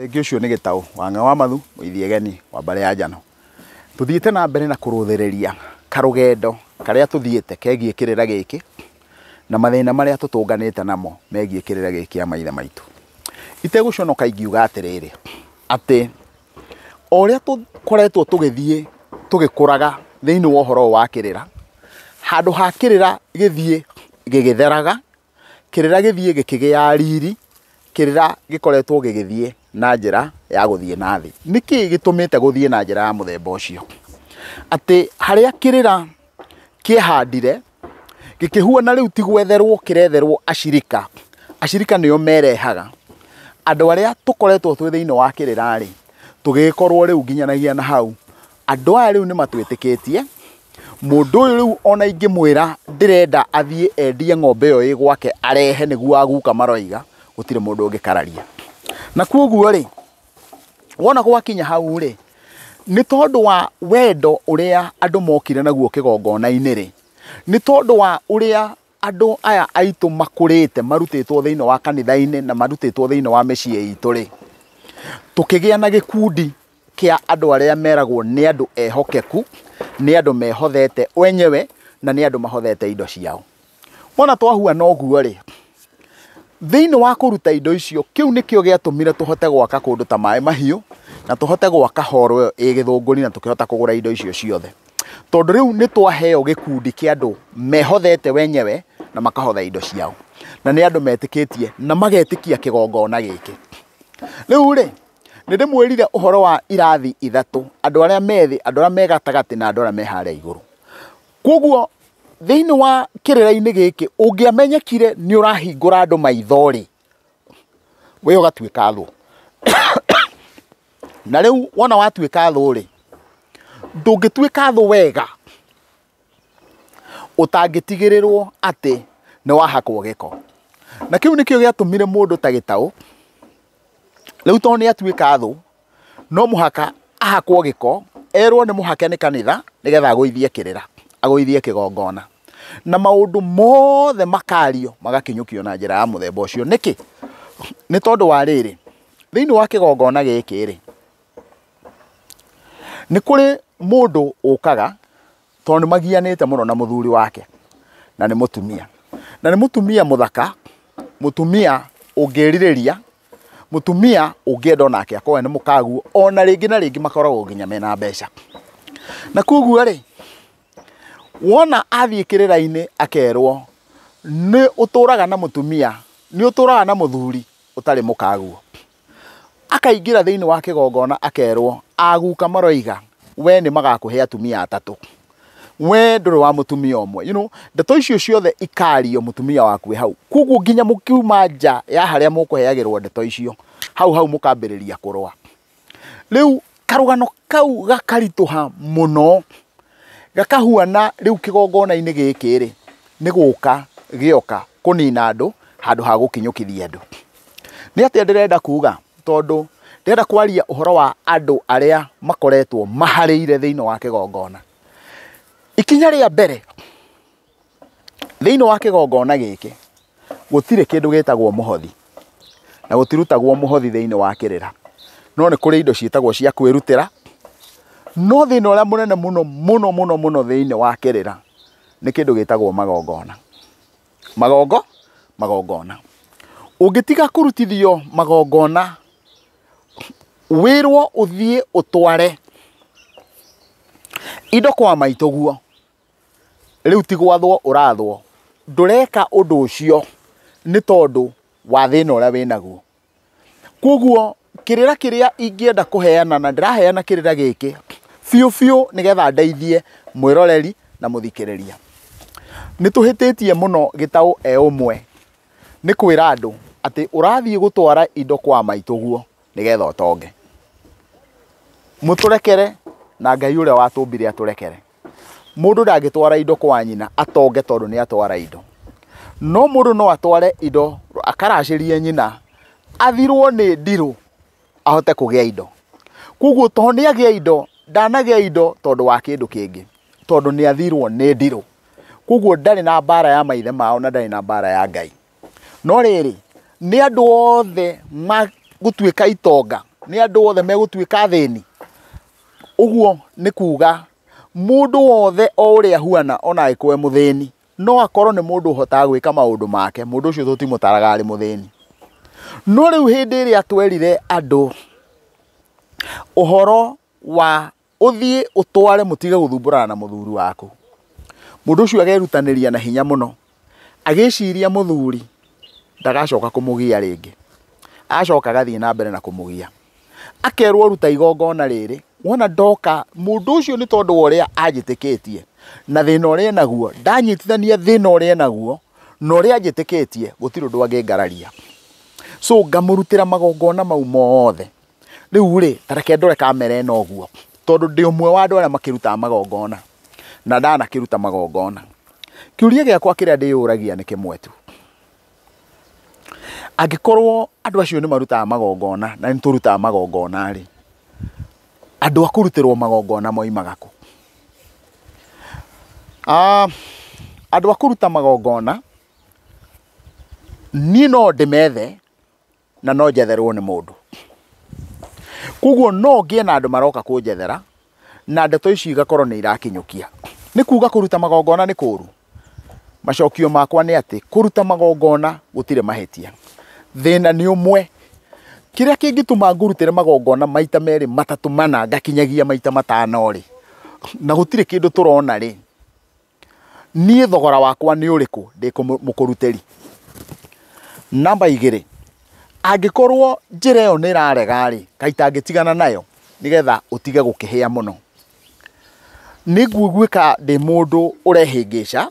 Rĩngĩ ũcio nĩ Gĩtaũ Wang'a wa Mathu Mũithiegeni wa mbarĩ ya Njano. Tũthiĩte na mbere na kũrũthĩrĩria karũgendo karĩa tũthiĩte kegiĩ kĩrĩra gĩkĩ na mathĩna marĩa tũtũnganĩte namo megiĩ kĩrĩra gĩkĩ kĩa maithe maitũ. Itegũconoka ingiuga atĩrĩrĩ, atĩ o ũrĩa tũkoretwo tũgĩthiĩ tũgĩkũraga thĩinĩ wa ũhoro ũyũ wa kĩrĩra, handũ ha kĩrĩra gĩthiĩ gĩgĩtheraga, kĩrĩra gĩthiĩ gĩkĩgĩaga riri, kĩrĩra gĩkoretwo gĩgĩthiĩ na njĩra ya gũthiĩ na thĩ. Nĩkĩ gĩtũmĩte gũthiĩ na njĩra ya mũthemba ũcio? Atĩ harĩa kĩrĩra kĩehandire gĩkĩhuana rĩu ti gwetherwo kĩretherwo acirika, acirika nĩo merehaga. Andũ arĩa tũkoretwo twĩ thĩinĩ wa kĩrĩra rĩ, tũgĩgĩkorwo rĩu nginyanagia na hau, andũ aya rĩu nĩ matwĩtĩkĩtie. Mũndũ ũyũ rĩu ona ingĩmwĩra ndĩrenda athiĩ endie ng'ombe ĩyo ĩ gwake arehe nĩguo aguka maroiga, gũtirĩ mũndũ ũngĩkararia. Na koguo rĩ, wona gwakinya hau rĩ, nĩ tondũ wa wendo ũrĩa andũ mokire naguo kĩgongona-inĩ rĩ, nĩ tondũ wa ũrĩa andũ aya aitũ makũrĩte marutĩtwo thĩinĩ wa kanitha-inĩ na marutĩtwo thĩinĩ wa mĩciĩ itũ rĩ, tũkĩgĩa na gĩkundi kĩa andũ arĩa meragwo nĩ andũ ehokeku, nĩ andũ mehothete wenyewe na nĩ andũ mahothete indo ciao. Wona twahuana ũguo rĩ, thĩinĩ wa kũruta indo icio, kĩu nĩkĩo gĩatũmire tũhote gwaka kũndũ ta Maĩ Mahiũ na tũhote gwaka horo ĩyo ĩ Gĩthũngũri na tũkĩhota kũgũra indo icio ciothe. Tondũ rĩu nĩ twaheo gĩkundi kĩa andũ mehothete wenyewe na makahotha indo ciao. Na nĩ andũ metĩkĩtie na magetĩkia kĩgongona gĩkĩ. Rĩu rĩ, nĩ ndĩmwĩrire ũhoro wa irathi ithatũ, andũ arĩa me thĩ, andũ arĩa me gatagatĩ na andũ arĩa me harĩa igũrũ. Koguo thĩinĩ wa kĩrĩra-inĩ gĩkĩ ũngĩamenyekire nĩ ũrahingũra andũ maitho rĩ, we ũgatuĩka thũ. Na rĩu wona watuĩka thũ rĩ, ndũngĩtuĩka thũ wega ũtangĩtigĩrĩrwo atĩ nĩ wahakwo gĩko. Na kĩu nĩkĩo gĩatũmire mũndũ ta Gĩtaũ, rĩu tondũ nĩ atuĩka thũ, no mũhaka ahakwo gĩko, erwo nĩ mũhake nĩ kanitha nĩgetha agũithie kĩrĩra, agũithie kĩgongona. Na maũndũ mothe makario magakinyũkio na njĩra ya mũthemba ũcio. Nĩkĩ? Nĩ tondũ wa rĩrĩ, thĩinĩ wa kĩgongona gĩkĩ rĩ, nĩ kũrĩ mũndũ ũkaga tondũ nĩ magianĩte mũno na mũthuri wake, na nĩ mũtumia. Na nĩ mũtumia mũthaka, mũtumia ũngĩrirĩria, mũtumia ũngĩenda onake akorwo nĩ mũkaguo, ona rĩngĩ na rĩngĩ makoragwo nginya mena mbeca. Na koguo rĩ, wona athiĩ kĩrĩra-inĩ akerwo nĩ ũtũraga na mũtumia, nĩ ũtũraga na mũthuri ũtarĩ mũkaguo. Akaingĩra thĩinĩ wa kĩgongona akerwo aguka maroiga we nĩ magakũhe atumia atatũ, we ndũrĩ wa mũtumia ũmwe. You know, ndeto icio ciothe ikario mũtumia waku wĩ hau. Koguo nginya mũkiuma nja ya harĩa mũkũheagĩrwo ndeto icio, hau hau mũkambĩrĩria kũrũa. Rĩu karũgano kau gakaritũha mũno, gakahuana rĩu kĩgongona-inĩ gĩkĩ rĩ, nĩ gũka gĩoka kũnina andũ handũ ha gũkinyũkithia andũ. Nĩ atĩa ndĩrenda kuga? Tondũ ndĩrenda kwaria ũhoro wa andũ arĩa makoretwo maharĩire thĩinĩ wa kĩgongona. Ikinya rĩa mbere thĩinĩ wa kĩgongona gĩkĩ, gũtirĩ kĩndũ gĩtagwo mũhothi, na gũtirutagwo mũhothi thĩinĩ wa kĩrĩra. No nĩ kũrĩ indo ciĩtagwo cia kwĩrutĩra, no thĩna ũrĩa mũnene mũno mũno mũno mũno thĩinĩ wa kĩrĩra nĩ kĩndũ gĩtagwo magongona. Magongo? Magongona. Ũngĩtiga kũrutithio magongona, wĩrwo ũthiĩ ũtware indo kwa maitũguo, rĩu ti gwathwo ũrathwo, ndũreka ũndũ ũcio nĩ tondũ wa thĩna ũrĩa wĩnaguo. Koguo kĩrĩra kĩrĩa ingĩenda kũheana, na ndĩraheana kĩrĩra gĩkĩ biũ biũ nĩgetha ndeithie mwĩroreri na mũthikĩrĩria. Nĩ tũhĩtĩtie mũno Gĩtaũ e ũmwe nĩ kwĩra andũ atĩ ũrathiĩ gũtwara indo kwa maitũguo nĩgetha ũtonge. Mũtũrekere na Ngai ũrĩa watũmbire atũrekere. Mũndũ ndangĩtwara indo kwa nyina atonge tondũ nĩ atwara indo. No mũndũ no atware indo akaracĩrie nyina, athirwo nĩ ndirũ ahote kũgĩa indo. Koguo tondũ nĩ agĩa indo, ndanagĩa indo tondũ wa kĩndũ kĩngĩ, tondũ nĩ athirwo nĩ ndirũ. Koguo ndarĩ na mbara ya maithe mao na ndarĩ na mbara ya Ngai. No rĩrĩ, nĩ andũ othe magũtuĩka itonga Nĩ andũ othe megũtuĩka athĩni? Ũguo nĩ kuga mũndũ wothe o ũrĩa ahuana ona angĩkorwo e mũthĩni, no akorwo nĩ mũndũ ũhotaga gwĩka maũndũ make, mũndũ ũcio tũtimũtaraga arĩ mũthĩni. No rĩu hĩndĩ ĩrĩa twerire andũ ũhoro wa ũthiĩ ũtware mũtige gũthumbũrana na mũthuri waku, mũndũ ũcio agerutanĩria na hinya mũno, agĩciria mũthuri ndagacoka kũmũgia rĩngĩ, acoka agathiĩ na mbere na kũmũgia. Akerwo ruta igongona rĩrĩ, wona ndoka mũndũ ũcio nĩ tondũ wa ũrĩa anjĩtĩkĩtie na thĩna ũrĩa enaguo, ndanyitithania thĩna ũrĩa enaguo na ũrĩa anjĩtĩkĩtie, gũtirĩ ũndũ angĩngararia. So ngamũrutĩra magongona mau mothe. Rĩu rĩ, ta reke ndore kamera ĩno ũguo, tondũ ndĩ ũmwe wa andũ arĩa makĩrutaga magongona na ndanakĩruta magongona. Kĩũria gĩakwa kĩrĩa ndĩyũragia nĩ kĩmwe tu, angĩkorwo andũ acio nĩ marutaga magongona na nĩ tũrutaga magongona rĩ, andũ a kũrutĩrwo magongona moimaga kũ? Andũ a kũruta magongona niĩ no ndĩmethe na no njetherwo nĩ mũndũ. Koguo no ngĩe na andũ maroka kũnjethera na ndeto ici igakorwo nĩ irakinyũkia. Nĩ kuga kũruta magongona nĩ kũru? Macokio makwa nĩ atĩ kũruta magongona gũtirĩ mahĩtia. Thĩna nĩ ũmwe. Kĩrĩa kĩngĩtũma ngũrutĩre magongona maita merĩ matatũ mana ngakinyagia maita matano rĩ, na gũtirĩ kĩndũ tũrona rĩ, niĩ thogora wakwa nĩ ũrĩkũ ndĩ mũkũrutĩri? Namba igĩrĩ, angĩkorwo njĩra ĩyo nĩ ĩrarega rĩ, kaĩ itangĩtigana nayo nĩgetha ũtige gũkĩhĩa mũno. Nĩ ngũiguĩka ndĩ mũndũ ũrehĩngĩca,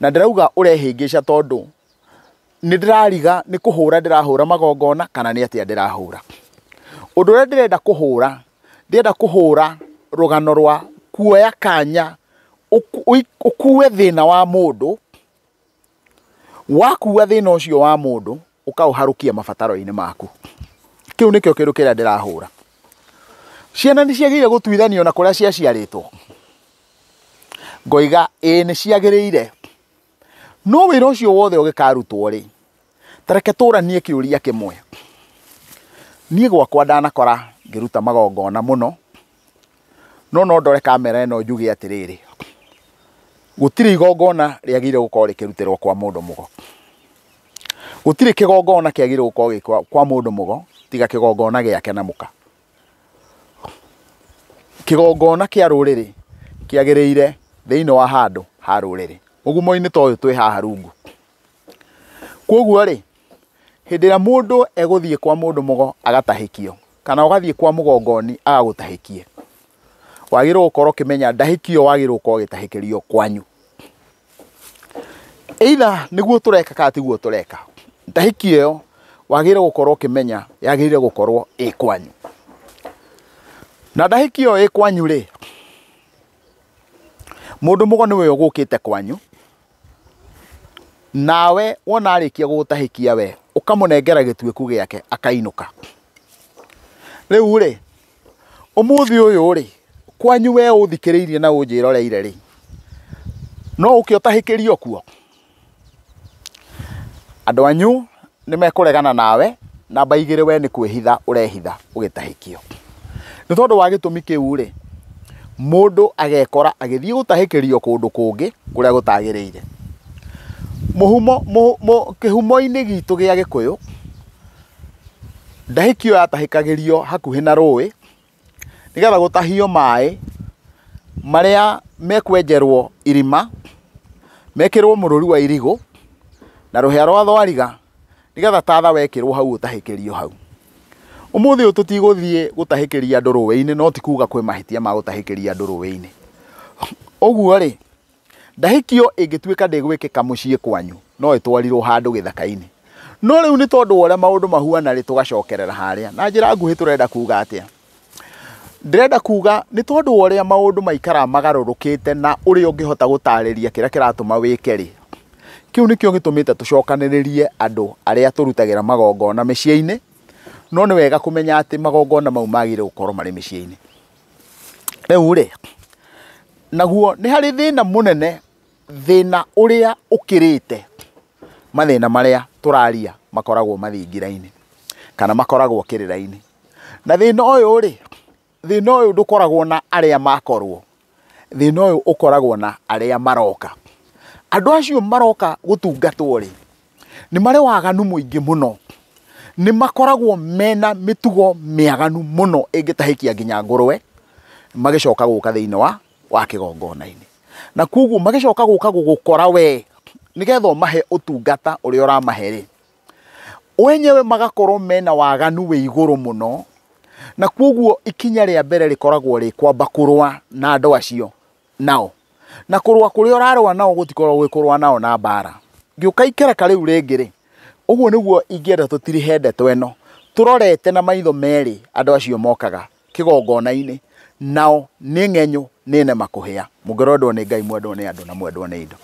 na ndĩrauga ũrehĩngĩca tondũ nĩ ndĩrariga nĩ kũhũra ndĩrahũra magongona kana nĩ atĩa ndĩrahũra. Ũndũ ũrĩa ndĩrenda kũhũra, ndĩrenda kũhũra rũgano rwa kuoya kanya ũkue thĩna wa mũndũ, wakua thĩna ũcio wa mũndũ ũkaũharũkia mabataro-inĩ maku. Kĩu nĩkĩo kĩndũ kĩrĩa ndĩrahũra. Ciana nĩ ciagĩrĩire gũtuithanio na kũrĩa ciaciarĩtwo? Ngoiga ĩĩ nĩ ciagĩrĩire. No wĩra ũcio wothe ũgĩkarutwo rĩ, ta reke tũranie kĩũria kĩmwe. Niĩ gwakwa ndanakora ngĩruta magongona mũno, no no ndore kamera ĩno njuge atĩrĩrĩ, gũtirĩ igongona rĩagĩrĩire gũkorwo rĩkĩrutĩrwo kwa mũndũ mũgo. Gũtirĩ kĩgongona kĩagĩrĩire gũkorwo gĩ kwa mũndũ mũgo tiga kĩgongona gĩake na mũka. Kĩgongona kĩa rũrĩrĩ kĩagĩrĩire thĩinĩ wa handũ ha rũrĩrĩ, mũgumo-inĩ ta ũyũ twĩ haha rungu. Koguo rĩ, hĩndĩ ĩrĩa mũndũ egũthiĩ kwa mũndũ mũgo agatahĩkio, kana ũgathiĩ kwa mũgongoni agagũtahĩkie, wagĩrĩirwo gũkorwo ũkĩmenya ndahĩkio wagĩrĩirwo gũkorwo ũgĩtahĩkĩrio kwanyu. Either nĩguo tũreka kana tiguo tũreka, ndahĩkio ĩyo wagĩrĩirwo gũkorwo ũkĩmenya yagĩrĩire gũkorwo ĩ kwanyu. Na ndahĩkio ĩyo ĩ kwanyu rĩ, mũndũ mũgo nĩwe ũgũkĩte kwanyu, nawe wona arĩkia gũgũtahĩkia we ũkamũnengera gĩtuĩku gĩake akainũka. Rĩu rĩ, ũmũthĩ ũyũ rĩ, kwanyu we ũthikĩrĩirie na ũnjĩroreire rĩ, no ũke ũtahĩkĩrio kuo? Andũ anyu nĩ mekũregana nawe, namba igĩrĩ we nĩ kwĩhitha ũrehitha ũgĩtahĩkio. Nĩ tondũ wa gĩtũmi kĩu rĩ, mũndũ agekora agĩthiĩ gũtahĩkĩrio kũndũ kũngĩ kũrĩa gũtagĩrĩire. Kĩhumo-inĩ gitũ gĩa Gĩkũyũ, ndahĩkio yatahĩkagĩrio hakuhĩ na rũĩ, nĩgetha gũtahio maĩ marĩa mekwenjerwo irima, mekĩrwo mũrũri wa irigũ na rũhĩa rwa thwariga, nĩgetha tatha wekĩrwo hau ũtahĩkĩrio hau. Ũmũthĩ ũyũ tũtigũthiĩ gũtahĩkĩria andũ rũĩ-inĩ, no ti kuga kwĩ mahĩtia ma gũtahĩkĩria andũ rũĩ-inĩ. Ũguo rĩ, ndahĩkio ĩngĩtuĩka ndĩgwĩkĩka mũciĩ kwanyu, no ĩtwarirwo handũ gĩthaka-inĩ. No rĩu nĩ tondũ wa ũrĩa maũndũ mahuana rĩ, tũgacokerera harĩa. Na njĩra nguhĩ tũrenda kuga atĩa? Ndĩrenda kuga nĩ tondũ wa ũrĩa maũndũ maikaraga magarũrũkĩte na ũrĩa ũngĩhota gũtarĩria kĩrĩa kĩratũma wĩke rĩ, kĩu nĩkĩo gĩtũmĩte tũcokanĩrĩrie andũ arĩa tũrutagĩra magongona mĩciĩ-inĩ, no nĩ wega kũmenya atĩ magongona mau magĩrĩire gũkorwo marĩ mĩciĩ-inĩ. Rĩu rĩ, naguo nĩ harĩ thĩna mũnene, thĩna ũrĩa ũkĩrĩte mathĩna marĩa tũraria makoragwo mathingira-inĩ kana makoragwo kĩrĩra-inĩ. Na thĩna ũyũ rĩ, thĩna ũyũ ndũkoragwo na arĩa makorwo, thĩna ũyũ ũkoragwo na arĩa maroka. Andũ acio maroka gũtungatwo rĩ, nĩ marĩ waganu mũingĩ mũno, nĩ makoragwo mena mĩtugo mĩaganu mũno ĩngĩtahĩkia nginya ngũrwe, magĩcoka gũka thĩinĩ wa kĩgongona-inĩ. Na koguo magĩcoka gũka gũgũkora we, nĩgetha ũmahe ũtungata ũrĩa ũramahe rĩ, wenyewe magakorwo mena waganu wĩ igũrũ mũno, na koguo ikinya rĩa mbere rĩkoragwo rĩ kwamba kũrũa na andũ acio nao. Na kũrũa kũrĩa ũrarũa nao gũtikoragwo gwĩ kũrũa nao na mbara. Ngĩũka ikereka rĩu rĩngĩ rĩ, ũguo nĩguo ingĩenda tũtirihe ndeto ĩno, tũrorete na maitho merĩ andũ acio mokaga kĩgongona-inĩ, nao nĩ ng'enyũ nĩ nema kũhĩa. Mũngĩrendwo nĩ Ngai, mwendwo nĩ andũ na mwendwo nĩ indo.